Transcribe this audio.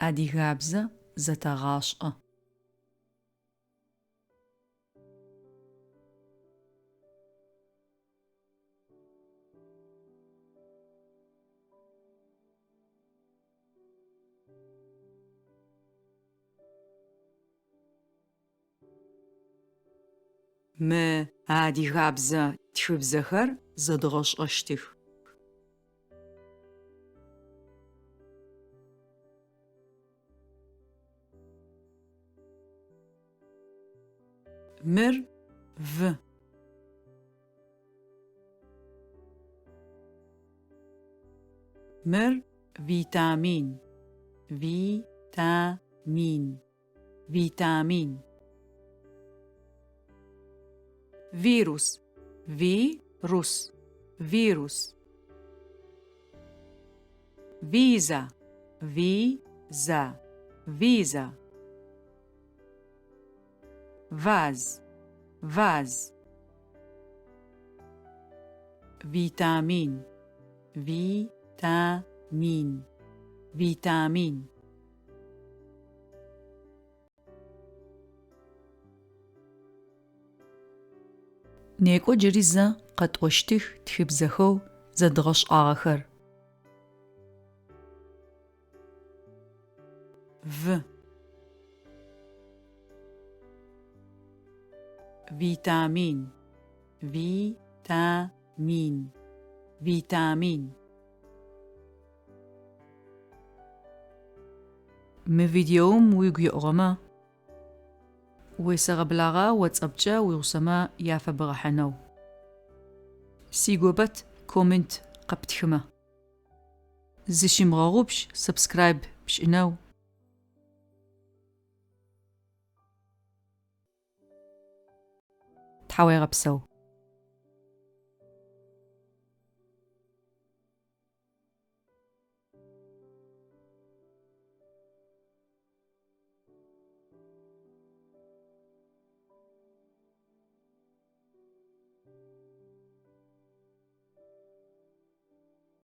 Адыгабзэ зэтэгъашӏэ. Мы адыгабзэ тхыбзэхэр зэдгъэшӏэщтых. Мыр в. Мыр витамин. Ви-та-мин. Витамин. Вирус. Ви-рус. Вирус. Виза. Ви-за. Виза. Ваз. Ваз. Витамин. Ви-та-мин. Витамин. Некӏо джыри зэ къэтӏощтых тхыбзэхэу зэдгъэшӏагъэхэр. В. Витамин. Ви-та-мин. Витамин. Мы видеом уигу еӏугъэмэ, уесэгъэблагъэ WhatsApp-кӏэ уигъусэмэ яфэбгъэхьынэу. Сигопэт коммент къэптхымэ. Зыщымыгъэгъупш subscribe пшӏынэу. Тхьауегъэпсэу.